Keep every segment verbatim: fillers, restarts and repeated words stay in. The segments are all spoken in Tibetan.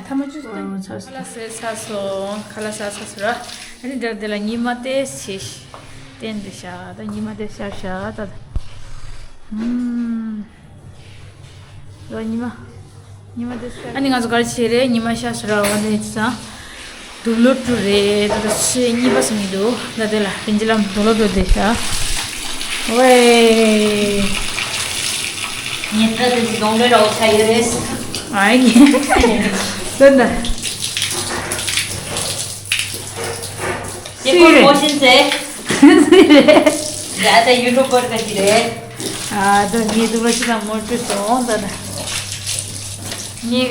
ཡ་ཐ་མ་ཅུ་སྟོན། ཨོ་ཚ་སོ། ཁ་ལག་ཟས་ཚར་སོང་། ཁ་ལག་ཟས་ཚར་སོང་ར། ཨ་ནི་འདིར་དེ་ལ་ཉི་མ་དེ་ཞེས་བསྟན་འདི་ཤ་ད་ཉི་མ་དེ་ཤར་ཤ་ད། ཨུམ། ད་ཉི་མ། ཉི་མ་དེ་ཤར། ཨ་ནི་ང་ཚོ་ག་རེ་བྱས་རེད། ཉི་མ་ཤར་སོང་ར། འོ་དེ་ཚང་། དུག་ལོག་བཀྲུས་རེད། ད་ལྟ་ཚེས་གཉིས་པ་ཟིན་གྱི་འདུག་ད་དེ་ལ་རིན་ཆེན་ལམ་དུག་ལོག་བཀྲུས་བསྡད་ཤག་ཝེ། ཉིན་ཁ་དེ་ཚོ་གདོང་ལེན་རོགས་བྱ་ཡོད་རེད། ཨ་ཡེ། ད་ད། དེ་སུའི་རེད། ཀོ་མོ་ཤིན་ཚེ། སུའི་རེད། ཡ་ད་ཡུ་ཊུབ་པར་ག་ཅི་རེད། ཨ་ད་ངའི་དུག་ལོག་ཅི་དང་མོ་བཀྲུས་སོང་ད་ད། ངའི་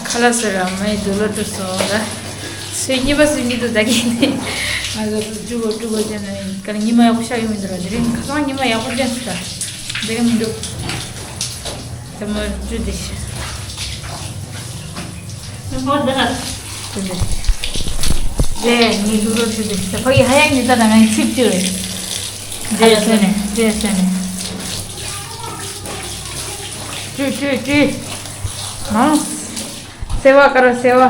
ཁ་ལག་ཟས་ར་མའི་དུག་ལོག་བཀྲུས་སོང་ར། ཚེས་གཉིས་པ་ཟིན་གྱི་འདུག་ད་གིན་ནས་ང་ཚོ་བཀྲུ་དགོས་བཀྲུ་དགོས་བྱས་ནས་ག་ལ་ཉི་མ་ཡག་པོ་ཤར་ཡོང་མི་འདུག་ར། དེ་རིང་ཁ་སང་ཉི་མ་ཡག་པོ་བསྟན་སོང་ར། དེ་རིང་མི་འདུག་ད་མོ་བཀྲུས་བསྡད་ཤག་ངའི་དུག་ལོག་བཀྲུས་བསྡད་ཤག་ཕ་གི་ཧ་ཡང་ཉི་ད་ད་ངའི་ཚིག་བཅུ་རེད། འདྲེས་སོང་ནས་འདྲེས་སོང་ནས། བཀྲུས་བཀྲུས་བཀྲུས། མང་། སེ་བ་དཀར་བ་སེ་བ།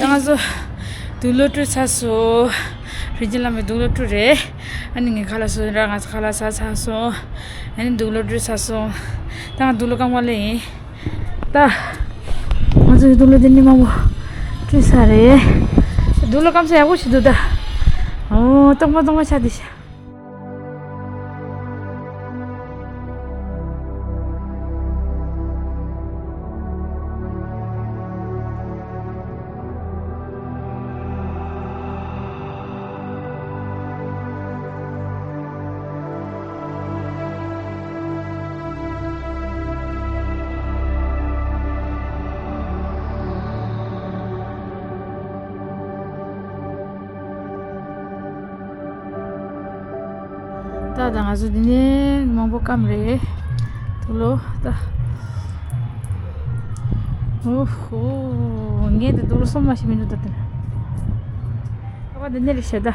ང་ཚོ་དུག་ལོག་བཀྲུས་ཚར་སོང་། རིན་ཆེན་ལམ་པའི་དུག་ལོག་བཀྲུས་རེད། ཨ་ནི་ངའི་ཁ་ལག་ཟས་ར། ང་ཚོ་ཁ་ལག་ཟས་ཚར་སོང་། ཨ་ནི་དུག་ལོག་བཀྲུས་ཚར་སོང་། ད་ང་དུག་ལོག་སྐམ་ག་ལེ་ཡིན། ད། ང་ཚོ་ཡི་དུག་ལོག་འདི་ནི་མང་པོ་བཀྲུས་ཚར་རེད། དུག་ལོག་སྐམ་ས་ཡག་པོ་ཞིག་འདུག་ད། ཨོ་སྟོང་པ་སྟོང་པ་ཆགས་བསྡད་ཤག་ད་ད་ང་ཚོ་འདི་ནས་མང་པོ་སྐམ་རེད། དུག་ལོག་ད། ཨོ་ཧོ། ངས་ད་དུག་ལོག་སོ་མ་ཞིག་མི་འདུག་ད་དེ་ན། ཨ་བ་འདི་ནས་རེད་ཤག་ད།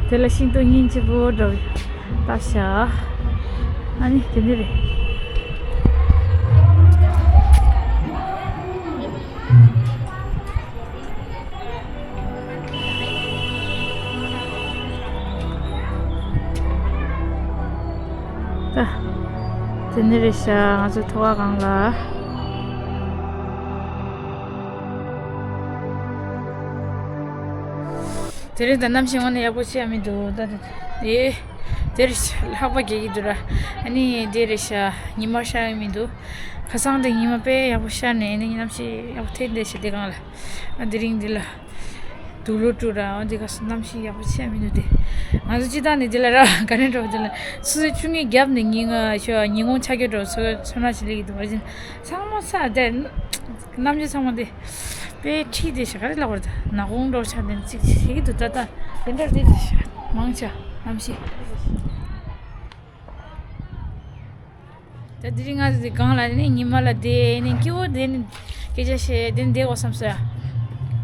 དེ་ལ་ཤིང་ཏོག་སྙིང་རྗེ་པོ་འདྲ་བོ་ལྟ་ཤག་ཨ་ནི་དེ་འདྲ་རེད། ད། དེ་འདྲ་རེད་ཤག་ང་ཚོ་ཐོག་ཁ་སྒང་ལ། དེ་རིང་ད་གནམ་གཤིས་དངོས་གནས་ཡག་པོ་ཞིག་མི་འདུག་ད་དེ། དེར་ལྷགས་པ་རྒྱག་གི་འདུག་ར། ཨ་ནི་དེ་རེད་ཤག་ཉི་མ་ཤར་ཡོད་མི་འདུག་ཁ་སང་དེ་ཉི་མ་དཔེ་ཡག་པོ་ཤར་ནས་ཨ་ནི་གནམ་གཤིས་ཡག་པོ་ཐེབས་བསྡད་ཤག་དེ་སྒང་ལ། ཨ་དེ་རིང་འདི་ལ་དུག་ལོག་བཀྲུས་ར། འོ་དེ་ག་སུ་གནམ་གཤིས་ཡག་པོ་ཆེ་མི་འདུག་དེ་ང་ཚོ་སྤྱི་བཏང་ནས་དེ་ལ་ར་ག་རེ་འགྲོ་དེ་ལ་སུ་སུའི་ཆུ་ངན་རྒྱབ་ནས་ཉིན་ང་ཤོ་ཉིན་གུང་ཆ་རྒྱུ་འགྲོ་ཚོ་ཚོ་ན་ཞིག་ལེགས་འདུག་བ་ཅིན་ཚང་མ་ས་དེ་གནམ་གཤིས་ཚང་མ་དེ། དཔེ་ཁྲིད་དེ་ཞག་རེ་ལ་བར་དུ་ནག་ཁུང་འགྲོ་ཆ་དེ་གཅིག་བྱེད་ཀྱི་འདུག་ད་ལྟ་དེ་འདྲ་རེད་དེ་ཞག་མང་ཆ་གནམ་གཤིས། ད་དེ་རིང་ང་ཚོ་དེ་སྒང་ལ་ནི་ཉི་མ་ལ་བསྡད་ནི་སྐྱིད་པོ་བསྡད་ནི་སྐད་ཆ་བཤད་དེ་བསྡད་དགོས་བསམ་སོང་ཡ།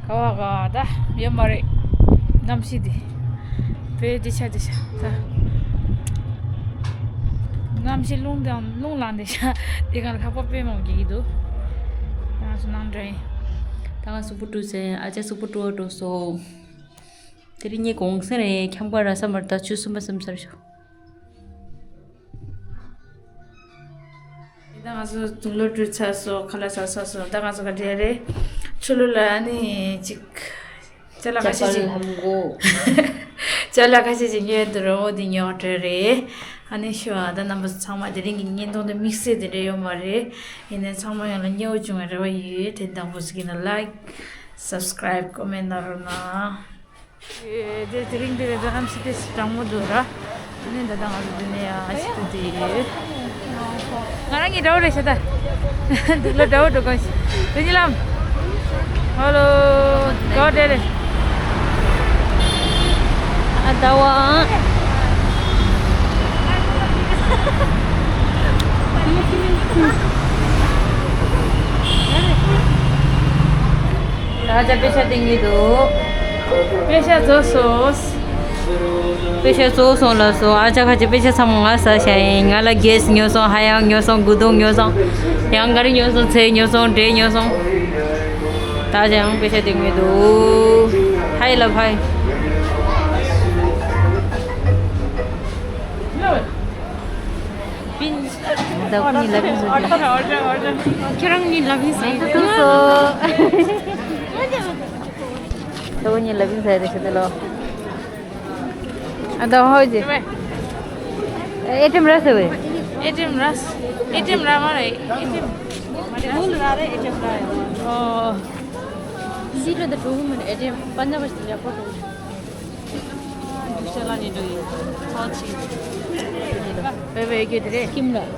ག་བ་ག་ད་ཡོད་མ་རེད། གནམ་གཤིས་དེ་དཔེ་དེ་ཆ་དེ་ཞག་ད། གནམ་གཤིས་རླུང་དང་རླུང་ལངས་དེ་ཞག་དེ་སྒང་ལ་ལྷགས་པ་དཔེ་མང་རྒྱག་གི་འདུག་ད་ང་ཚོ་ནང་འདྲ་ཡིན། ད་ང་གཟུགས་པོ་བཀྲུས་ཚེ་ཨ་ཅག་གཟུགས་པོ་བཀྲུ་བ་འགྲོ་སོང་། དེ་རིང་ངའི་གུང་སེང་རེད། འཁྱམ་ག་ར་ས་མར་ད་ཆུ་གསུམ་པ་གསུམ་ཚར་ཤོག་ད་ང་ཚོ་དུག་ལོག་བཀྲུས་ཚར་སོང་། ཁ་ལག་ཟ་ཚར་སོང་། ད་ང་ཚོ་ག་འདྲ་རེད། ཆུ་ལུད་ལ་ནི་ཅིག་ཅ་ལག་ཁ་ཤས་ཅིག་ཅ་ལག་ཁ་ཤས་ཅིག་ཉོས་འདུག་ར། འོ་དེ་ཉོ་འདྲ་རེད། ཨ་ནི་ཤོ་ཨ་ད་རྣམ་པ་ཚོ་ཚང་མ་དེ་རིང་གི་བརྙན་ཐུང་དེ་དམིགས་བསལ་དེ་འདྲ་ཡོད་མ་རེད། ཡིན་ནའི་ཚང་མ་ཡོངས་ལ་མཉེས་པོ་བྱུང་བའི་རེ་བ་ཡོད། དེ་དང་པོ་ཟིག་ཡིན་ན་ལའིཀ་སབ་སི་ཀ་རའིབ་ཀོ་མེན་ཊི་གནང་རོགས་གནང་། དེ་དེ་རིང་འདི་རེད། ད་གནམ་གཤིས་དེ་གྲང་མོ་འདུག་ར། ཨ་ནི་ད་ལྟ་ང་ཚོ་འདི་ནས་ཨ་ཤི་ཏུ་དེ་ཡོད། ང་རང་གི་དགྲ་བོ་རེད་ཤག་ད། འདུག་ལ་དགྲ་བོ་འགྲོ་གང་ཞིག་རི་ཉི་ལམ། ཧ་ལོ། དགྲ་བོ་འདྲ་རེད། ཨ་ད་བ། ད་ཆ་པེ་ཤ་སྟེར་གྱི་འདུག་པེ་ཤ་རྫོགས་སོང་། པེ་ཤ་རྫོགས་སོང་ལགས་སོ། ཨ་ཅག་ཁ་ཅིག་པེ་ཤ་ཚང་མ་ང་ཟ་བཞག་ཡིན། ང་ལ་གེ་སི་ཉོ་སོང་། ཧ་ཡང་ཉོ་སོང་། གུ་དོང་ཉོ་སོང་། ཡང་ག་རེ་ཉོ་སོང་། ཚལ་ཉོ་སོང་། འབྲས་ཉོ་སོང་། ད་ཆ་ཡང་པེ་ཤ་སྟེར་གྱི་འདུག་ཧའི་ལབ་ཧའི། ད་ཁོ་གཉིས་ལབ་ཡིན་ཟེར་གྱི། ཁྱེད་རང་གཉིས་ལབ་ཡིན་ཟེར་གྱི། ད་ཁོ་གཉིས་ལབ་ཡིན་ཟེར་རེད་ཤི་ད་ལོ། ཨ་ད་ཧོ་ཇི། ཨེ་ཊི་ཨེམ་ར་ཟེར་བས། ཨེ་ཊི་ཨེམ་ར། ཨེ་ཊི་ཨེམ་ར་མ་རེད། ཨེ་ཊི་ཨེམ། ཨོ། ཧིན་དི་ལ་ད་གྲོགས་མོ་མིན། ཨེ་ཊི་ཨེམ་པན་ཇ་བ་ཞིག་ཡག་པོ་འདུག་ཤ་ལ་ནི་འགྲོ་ཡིན། ཚོ་ཆི། བེ་བེ་གི་དེ་རེད། ཁྱིམ་ལ། ཨོ།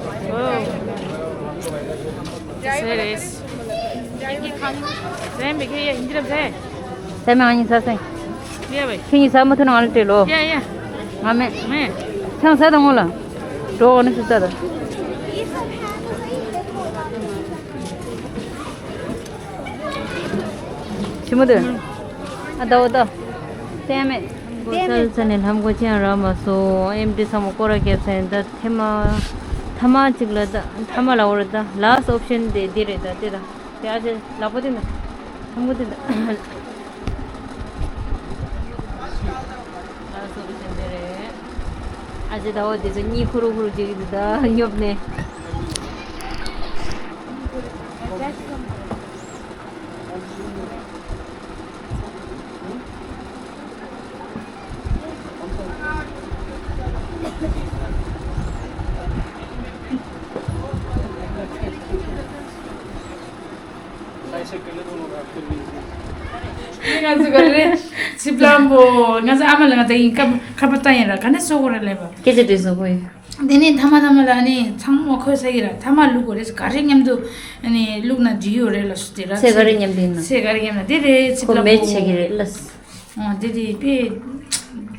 ཟེར་རེད། ཟེར་མི་ཁེ་ཡ་ཧིན་དི་ར་ཟེར། ཟེར་མི་ང་གཉིས་ཟ་སེང་། ཡ་བེ། ཁྱེད་གཉིས་ཟ་མ་ཐུབ་ན་ང་ལ་སྤྲད་ལོ། ཡ་ཡ། ང་མེད། མེད། ཆང་ཟ་དང་ངོ་ལ། འགྲོ་འོ་ནི་ཤི་ཟ་དང་། ཞི་མོ་དེ། ཨ་ད་འོ་ད། ཏན་མེད། གོ་ས་ས་ནས་ལྷམ་གོ་ཅན་རག་མ་སོང་། ཨེམ་ཏི་ཚང་མ་སྐོར་ར་རྒྱབ་ས་ཡིན། ད་ཐེངས་མ་ཐ་མ་གཅིག་ལ་ད་ཐ་མ་ལ་འོ་ར་ད་ལ་སི་ཨོབ་ཤན་དེ་འདི་རེད། ད་དེ་ད་དེ་ཨ་ཅེ་ལག་པ་དེ་ད་ལྷམ་གོ་དེ་ད་ལ་སི་ཨོབ་ཤན་དེ་རེད། ཨ་ཅེ་ད་འོ་དེ་ཚོ་གཉིད་ཁུ་རུ་ཁུ་རུ་བྱེད་ཀྱི་འདུག་ད་ཉོབ་ནས། ང་ཚོ་ག་རེ་ཚིབ་ལམ་པོ་ང་ཚོ་ཨ་མ་ལ་ང་ཚོ་ཡིན་ཁ་ཁ་པར་བཏང་ཡིན་ར་ག་ནས་བཟོ་དགོས་རེད་ལབ་པ། སྐད་ཆ་དྲིས་སོང་ཁོས། དེ་ནས་ཐ་མ་ཐ་མ་ལ་ཨ་ནི་ཚང་མ་ཁོས་ཟ་གི་ར་ཐ་མ་བླུག་དགོས་རེད། ག་རེ་མཉམ་དུ་ཨ་ནི་བླུག་ན་འགྲིག་ཡོད་རེད་ལ་སུ་དེ་ར་ཚེ་ག་རེ་མཉམ་དུ་ཡིན་ན། ཚེ་ག་རེ་མཉམ་ན་དེ་རེད་ཚིབ་ལམ་པོ། ཁོ་མེད་བྱེད་ཀྱི་རེད་ལ། ཨོ་དེ་དེ་དཔེ་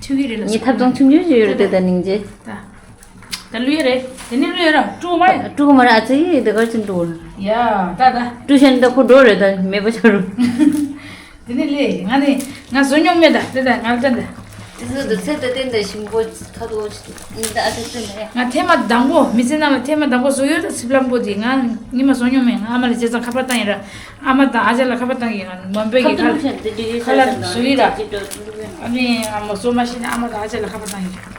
ཐུག་གི་རེད་ལ། ངས་ཐབ་ཚང་ཆུང་ཆུང་ཞིག་ཡོད་རེད་དེ་ད་སྙིང་རྗེ། ད་ད་ལུས་ཡ་རེད། དེ་ནས་ལུས་ཡ་ར་དཀྲུག་མ་རེད། དཀྲུག་མ་རེད། ཨ་ཙི་དེ་གར་ཅིག་དཀྲུག་ཡ་ད་ད། དཀྲུག་བྱས་ནས་ད་ཁོ་འགྲོ་རེད། ད་མེད་པ་ཆགས་རུ། དེ་ནས་ལས་ང་ནི་ང་བཟོ་མྱོང་མེད་ད་དེ་ད་ང་ལ་ད་ད། དེ་ཚོ་དུ་ཚེ་ད་བསྟན་ད་ཞིམ་པོ་ཁ་དོག་ཅིག་ད་ཨ་ཙི་ཙི་ལས། ང་ཐེངས་མ་དང་པོ་མི་ཚེ་ནང་ལ་ཐེངས་མ་དང་པོ་བཟོ་ཡོད་ད་ཚིབ་ལམ་པོ་དེ་ང་ཉི་མ་བཟོ་མྱོང་མེད། ང་ཨ་མ་ལ་བྱས་ཙང་ཁ་པར་བཏང་ཡིན་ར། ཨ་མ་དང་ཨ་ཅག་ལ་ཁ་པར་བཏང་གི་ཡིན། མོན་པའི་གི་ཁ་ཁ་ལག་བཟོ་གི་ར། ཁ་ལག་བཟོ་གི་ར། ཨ་ནི་ཨ་མ་བཟོ་མ་ཤེས་ན་ཨ་མ་དང་ཨ་ཅག་ལ་ཁ་པར་བཏང་གི་ར།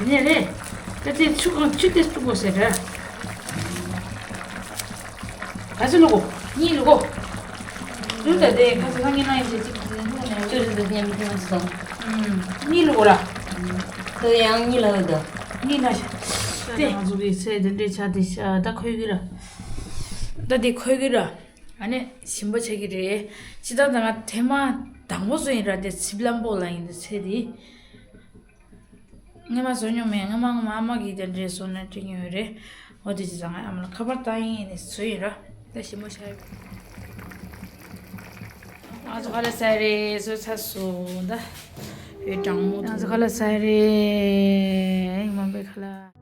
དེ་ནས་རེད། ད་དེ་ཆུ་གང་ཆུ་དེ་བཙུགས་དགོས་ཟེར་ར། ག་ཚོད་བླུག་གོ། གཉིས་བླུག་གོ། བླུག་ད་དེ་ག་ཚོད་ལྷང་ངེ་ལྷང་ངེ་བྱེད་ཅིག་དེ་ནས་བླུག་ནས། ཆུ་དེ་ཚོ་མཉམ་དུ་ཐེངས་མ་གཅིག་སོང་། ཨུམ། གཉིས་བླུག་གོ་ར། ཁོ་ཡང་གཉིད་ལ་འོས་ད། གཉིད་ལ་ཤ། ད་ང་ཚོ་གི་ཚེ་དེ་འདྲས་ཆ་དེ་ཤ་ད་ཁོལ་གི་ར། ད་དེ་ཁོལ་གི་ར། ཨ་ནི་ཞིམ་པོ་ཆགས་ཀྱི་རེད། ཅི་ད་ད་ང་ཐེངས་མ་དང་པོ་བཟོ་ཡིན་ར། དེ་ཚིབ་ལམ་པོ་ལ་ཡིན་དེ་ཚེ་དེ། སྔོན་མ་བཟོ་མྱོང་མེད། སྔོན་མ་སྔོན་མ་ཨ་མ་གིས་དེ་འདྲས་བཟོ་ན་དྲན་གྱི་ཡོད་རེད། འོ་དེ་ཅི་ད་ང་ཨ་མ་ལ་ཁ་པར་བཏང་ཡིན་ནས་བཟོ་ཡིན་ར། ད་ཞིམ་པོ་ཆགས་ཡོད། ང་ཚོ་ཁ་ལག་ཟ་རེད། བཟོས་ཚར་སོང་ད། བོད་གྲང་མོ་ང་ཚོ་ཁ་ལག་ཟ་རེད། ཨེ་མ་པའི་ཁ་ལག